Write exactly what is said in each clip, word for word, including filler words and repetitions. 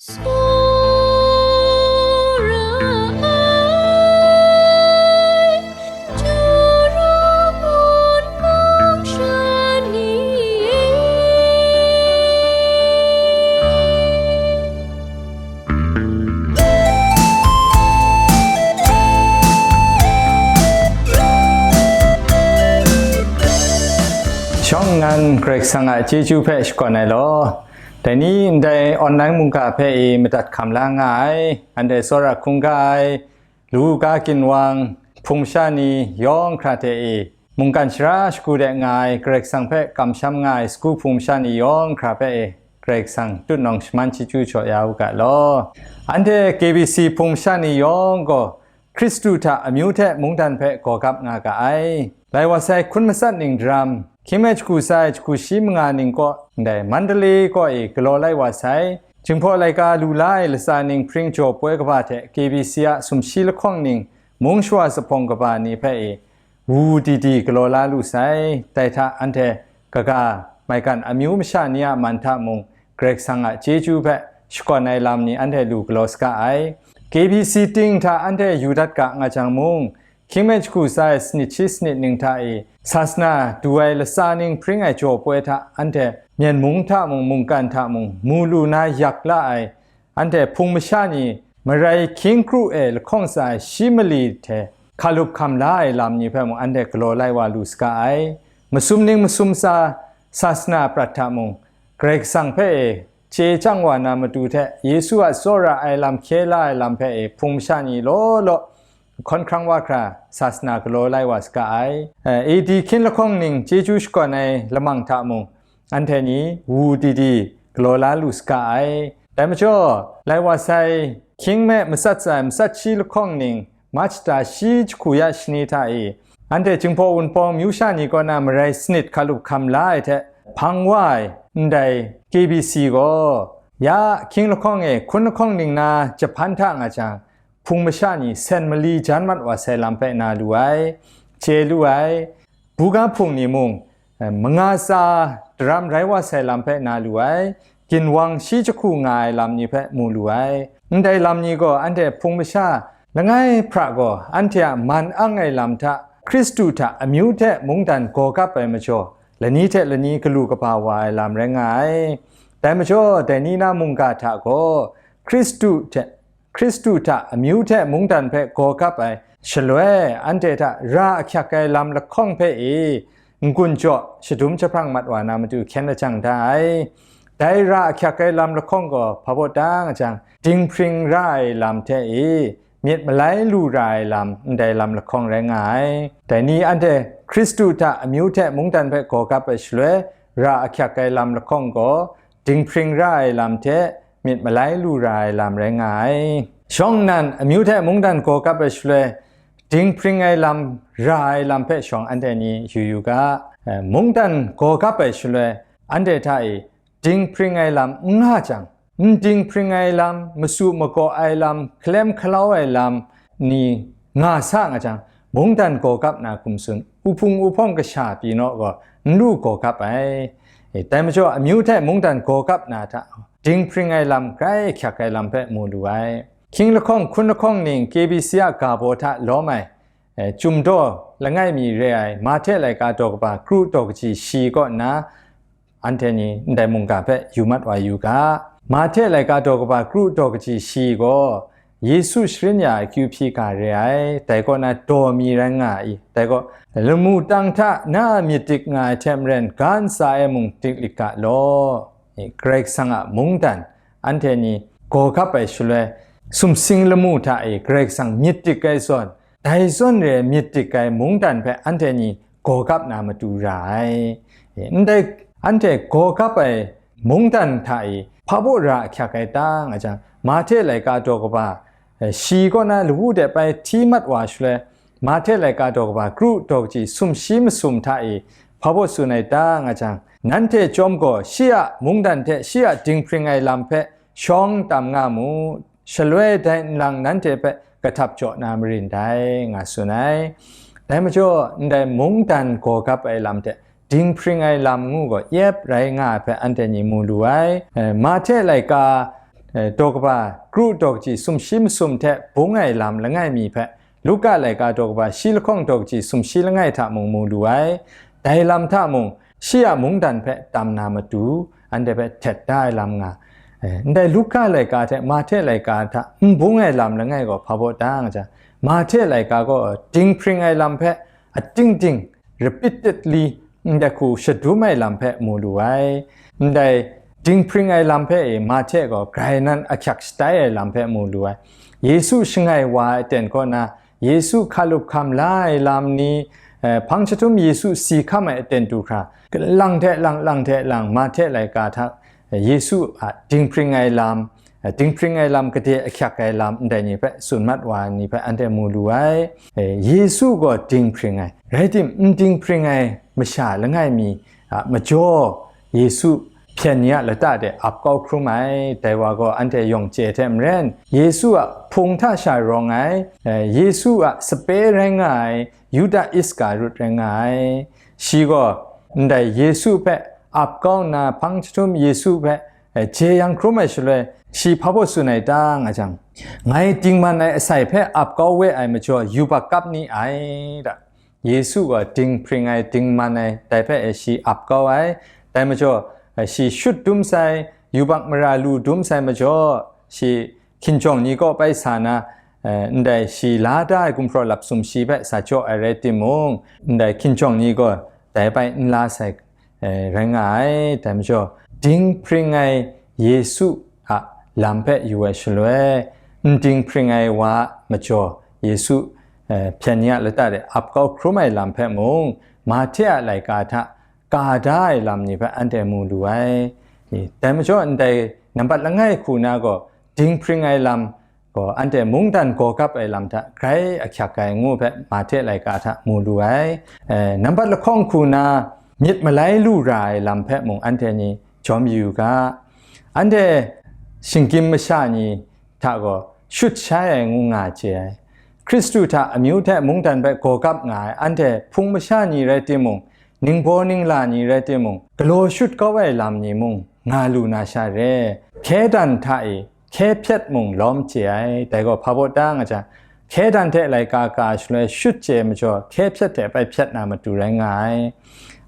Tsawra ai, Juru ngun mung sha ni e. Shawng nnan Karai Kasang a chyeju hpe shakawn ai law. Dai ni ndai online mungga hpe i madat hkam la nga ai, anhte tsawra hkungga ai, lu ga ginwang, hpung masha ni yawng hkra hte i, mungkan shara shagu de nga ai Karai Kasang hpe kamsham nga ai sagu hpung masha ni yawng hkra hpe i, Karai Kasang tutnawng shaman chyeju jaw ya u ga law. Anhte K B C hpung masha ni yawng gaw, Hkristu hta amyu hte mungdan hpe gawgap nga ga ai. Lai wa sai hkun matsat ning daram, hkying mi jahku sai jahku shi manga ning kaw ndai Mandalay kaw e galaw lai wa sai, Jinghpaw laika lu la ai latsa ning hpring jaw poi kaba hte K B C a sumshi lahkawng ning mung shawa zuphpawng kaba ni hpe e wu di di galaw la lu sai. Dai hta anhte kaga maigan amyu masha ni a man hta mung, Karai Kasang a chyeju hpe shakawn ai lam ni anhte lu galaw saga ai. K B C ting hta anhte yu dat ga nga jang mung, hkying mi jahku sai sanit shi sanit ning hta e, sasana du ai latsa ning hpring ai jaw poi hta anhte Myen mung hta mung, mungkan hta mung, mu lu na yak la ai, anhte hpung masha ni marai hkying kru e lahkawng tsa ai shi mali hte hkalup hkam la ai lam ni hpe mung anhte galaw lai wa lu saga ai. Masum ning masum tsa sasana prat hta mung, Karai Kasang hpe e chye chyang wa na matu hte, Yesu a tsawra ai lam hkye la ai lam hpe e hpung masha ni law law hkawn hkrang wa hkra sasana galaw lai wa saga ai. Eh, A D hkying lahkawng ning chyeju shakawn ai lamang hta mung, anhte ni wu di di galaw la lu saga ai. Dai majaw, lai wa sai hkying mi matsat sai matsat shi lahkawng ning, March da shi jahku ya shani hta e, anhte Jinghpaw Wunpawng myu sha ni kaw na marai sanit hkalup hkam la ai hte hpang wa ai ndai K B C gaw, ya hkying lahkawng e hkun lahkawng ning na jahpan hta nga jang, hpung masha ni sen mali jan mat wa sai lam hpe na lu ai, chye lu ai, buga hpung ni mung, eh, manga tsa daram rai wa sai lam hpe na lu ai, ginwang shi jahku nga ai lam ni hpe mu lu ai. Ndai lam ni gaw anhte hpung masha langai hpra gaw anhte a man ang ai lam hta, Hkristu hta amyu hte mungdan gaw kap ai majaw, lani hte lani galu kaba wa ai lam rai nga ai. Dai majaw, dai ni na mungga hta gaw, Hkristu hte Hkristu hta amyu hte mungdan hpe gaw kap ai shaloi, anhte hta ra ahkyak ai lam lahkawng hpe e n-gun jaw shadum jahprang mat wa na matu hkyen lajang da ai. Dai ra ahkyak ai lam lahkawng gaw hpa baw ta nga jang, dinghpring ra ai lam hte e myit malai lu ra ai lam, ndai lam lahkawng rai nga ai. Dai ni anhte Hkristu hta amyu hte mungdan hpe gaw kap ai shaloi, ra ahkyak ai lam lahkawng gaw dinghpring ra ai lam hte myit malai lu ra ai lam rai nga ai. Shawng nnan amyu hte mungdan gaw kap ai shaloi, dinghpring ai lam, ra ai lam hpe shawng anhte ni yu yu ga. Eh, mungdan gaw kap ai shaloi, anhte hta e dinghpring ai lam n nga jang, n dinghpring ai lam, masu magaw ai lam, hkalem hkalau ai lam ni nga sa nga jang, mungdan gaw kap na hkum tsun, uhpung uhpawng kasha pyi naw gaw, n lu gaw kap ai. E, dai majaw, amyu hte mungdan gaw kap na hta, dinghpring ai lam, grai hkyak ai lam hpe mu lu ai. Hkying lahkawng, hkun lahkawng ning K B C a ga baw hta lawm ai, e, Chyum daw langai mi re ai, Mahte laika daw kaba kru daw kaji shi kaw nna, anhte ni ndai mungga hpe yu mat wa yu ga. Mahte laika daw kaba kru daw kaji shi gaw, Yesu sharin ya ai akyu hpyi ga re ai, dai kaw na daw mi rai nga ai, dai gaw, lamu tang hta na a myit dik nga ai hte maren, ga ntsa e mung dik lit ga law. E, Karai Kasang a mungdan, anhte ni gaw kap ai shaloi, sumsing lamu hta e Karai Kasang myit dik ai zawn, dai zawn re ai myit dik ai mungdan hpe anhte ni gaw kap na matu ra ai. E, ndai anhte gaw kap ai mungdan hta e hpa baw ra ahkyak ai ta nga jang, Mahte laika daw kaba, e, shi kaw na lawu de pai hti mat wa shaloi, Mahte laika daw kaba kru daw kaji sumshi masum hta e hpa baw tsun ai ta nga jang, nanhte chyawm gaw shi a mungdan hte shi a dinghpring ai lam hpe shawng tam nga mu, shaloi dai nlang nanhte hpe kahtap jaw na marin dai, nga tsun ai. Dai majaw, ndai mungdan gaw kap ai lam hte dinghpring ai lam ngu gaw yep rai nga ai hpe anhte ni mu lu ai. Eh, Mahte laika eh, daw kaba kru daw kaji sumshi masum hte bung ai lam langai mi hpe, Luka laika daw kaba shi lahkawng daw kaji sumshi langai hta mung mu lu ai. Dai lam hta mung, shi a mungdan hpe tam na matu, anhte hpe htet da ai lam nga. Eh, ndai Luka laika hte Mahte laika hta n bung ai lam langai gaw hpa baw ta nga jang, Mahte laika gaw dinghpring ai lam hpe ating ting, repeatedly, ndai hku shadum ai lam hpe mu lu ai. Ndai dinghpring ai lam hpe e Mahte gaw grai nan ahkyak shatai ai lam hpe mu lu ai. Yesu shangai wa ai aten kaw na, Yesu hkalup hkam la ai lam ni, eh, hpang chyahtum Yesu si hkam ai aten du hkra, lang hte lang, lang hte lang, Mahte laika hta, eh, Yesu a dinghpring ai lam, eh, dinghpring ai lam, gade ahkyak ai lam, ndai ni hpe tsun mat wa ai ni hpe anhte mu lu ai. Eh, Yesu gaw dinghpring ai, rai tim, n dinghpring ai masha langai mi a majaw, Yesu hpyen ni a lata de ap kau hkrum ai, dai wa gaw anhte yawng chye hte maren, Yesu a hpung hta sha rawng ai, eh, Yesu a sape rai nga ai, Yuda Iskarut rai nga ai. Shi gaw ndai Yesu hpe ap kau nna, hpang chyahtum Yesu hpe, eh, jeyang hkrum ai shaloi, shi hpa baw tsun ai ta nga jang, ngai dingman ai asai hpe ap kau we ai majaw, yubak kap ni ai, da. Yesu gaw dinghpring ai, dingman ai, dai hpe e shi ap kau ai. Dai majaw, eh, shi shut dum sai, yubak mara lu dum sai majaw, shi hkinjawng ni kaw bai sa na, eh, ndai shi la da ai gumhpraw lap sumshi hpe sa jaw ai rai timung, ndai hkinjawng ni gaw dai bai n la sai, eh, rai nga ai. Dai majaw, dinghpring ai Yesu a lam hpe yu ai shaloi, n dinghpring ai wa a majaw Yesu, eh, hpyen ni a lata de ap kau hkrum ai lam hpe mung, Mahte a laika hta ka da ai lam ni hpe anhte mu lu ai. Dai majaw, ndai nambat langai hku na gaw, dinghpring ai lam gaw, anhte mungdan gaw gap ai lam hta grai ahkyak ai ngu hpe Mahte laika hta mu lu ai. Eh, nambat lahkawng hku na, myit malai lu ra ai lam hpe mung anhte ni jawm yu ga. Anhte shinggyim masha ni hta gaw shut shai ai ngu nga chye ai. Hkristu hta amyu hte mungdan hpe gaw gap nga ai anhte hpung masha ni rai timung, ningbaw ningla ni rai timung, galaw shut kau ai lam ni mung nga lu na sha re. Hkye dan hta e hkye hpyet mung lawm chye ai, dai gaw hpa baw ta nga jang, hkye dan hte laika ka shaloi shut chye majaw, hkye hpyet hte bai hpyet na matu rai nga ai.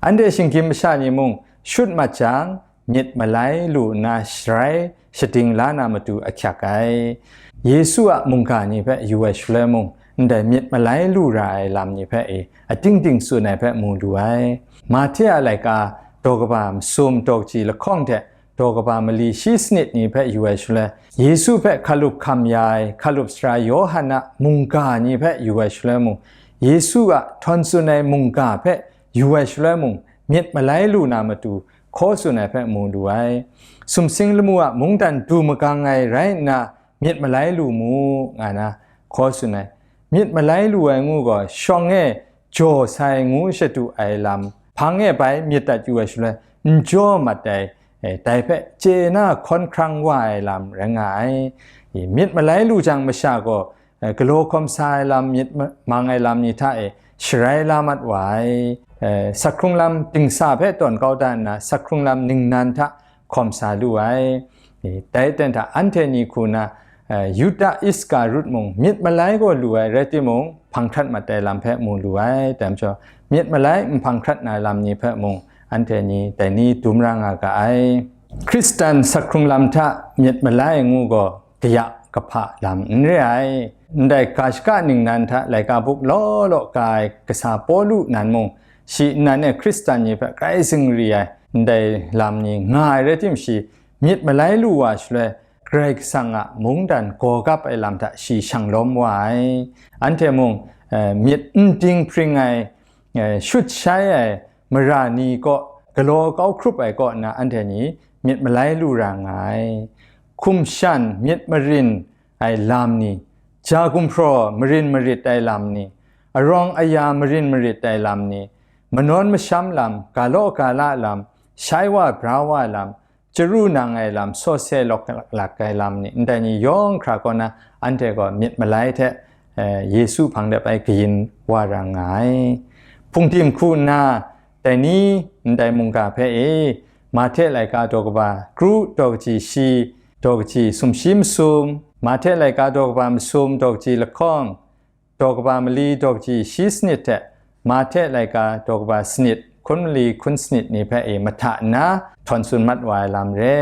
Anhte shinggyim masha ni mung shut mat jang, myit malai lu nna sharai shading la na matu ahkyak ai. Yesu a mungga ni hpe yu ai shaloi mung, ndai myit malai lu ra ai lam ni hpe e ating ting tsun ai hpe mu lu ai. Mahte a laika daw kaba masum daw kaji lahkawng hte daw kaba mali shi sanit ni hpe yu ai shaloi, Yesu hpe hkalup hkam ya ai hkalup sara Yawhan a mungga ni hpe yu ai shaloi mung, Yesu a htawn tsun ai mungga hpe yu ai shaloi mung, myit malai lu na matu hkaw tsun ai hpe mu lu ai. Sumsing lamu a mungdan du magang ai rai nna, myit malai lu mu, nga na hkaw tsun ai. Myit malai lu ai ngu gaw, shawng e jaw sai ngu shadu ai lam, hpang e bai myit dat yu ai shaloi, n jaw mat ai, eh, dai hpe chye na hkawn hkrang wa ai lam rai nga ai. Myit malai lu jang masha gaw, eh, galaw hkawm sa ai lam, myit ma-, mang ai lam ni hta e sharai la mat wa ai. Eh, sak hkrung lam dingsa hpe tawn kau da nna, sak hkrung lam ningnan hta hkawm sa lu ai. Eh, dai aten hta anhte ni hku na, eh, Yuda Iskarut mung myit malai gaw lu ai rai timung, hpang hkrat mat ai lam hpe mu lu ai. Dai majaw, myit malai n hpang hkrat na lam ni hpe mung, anhte ni dai ni dum ra nga ga ai. Hkristan sak hkrung lam hta myit malai ngu gaw, kaya kahpa lam n re ai. Ndai ga shaka ningnan hta laika buk law law ka ai kasa Pawlu nan mung, shi nnan e Hkristan ni hpe grai zingri ai ndai lam ni nga ai rai tim, shi myit malai lu wa shaloi, Karai Kasang a mungdan gaw gap ai lam hta shi shang lawm wa ai. Anhte mung, eh, myit n dinghpring ai, eh, shut shai ai mara ni kaw galaw kau hkrup ai kaw nna anhte ni myit malai lu ra nga ai. Hkum shan myit marin ai lam ni, ja gumhpraw marin marit ai lam ni, arawng aya marin marit ai lam ni, manawn masham lam, ga law ga la lam, shai wa bra wa lam, chyaru nang ai lam, sawse lawk lak ai lam ni, ndai ni yawng hkra kaw na, anhte gaw myit malai hte, eh, Yesu hpang de bai kayin wa ra nga ai. Hpungdim hku nna, dai ni ndai mungga hpe e, Mahte laika daw kaba kru daw kaji shi, daw kaji sumshi masum, Mahte laika daw kaba masum daw kaji lahkawng, daw kaba mali daw kaji shi sanit hte Mahte laika daw kaba sanit hkun mali hkun sanit ni hpe e mahta nna htawn tsun mat wa ai lam re.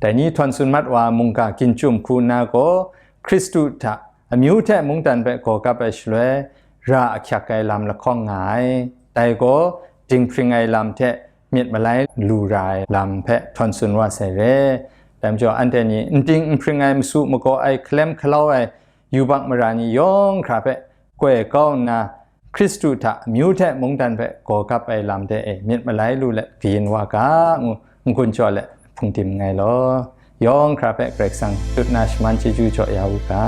Dai ni htawn tsun mat wa mungga ginchum hku nna gaw, Hkristu hta amyu hte mungdan hpe gaw kap ai shaloi, ra ahkyak ai lam lahkawng nga ai. Dai gaw dinghpring ai lam hte myit malai lu ra ai lam hpe htawn tsun wa sai re. Dai majaw, anhte ni n ding n hpring ai, masu magaw ai, hkalem hkalau ai, yubak mara ni yawng hkra hpe koi kau nna, Hkristu hta amyu hte mungdan hpe gaw kap ai lam de e myit malai lu let kayin wa ga, ngu n-gun jaw let hpungdim nngai law. Yawng hkra hpe Karai Kasang tut na shaman chyeju jaw ya u ga.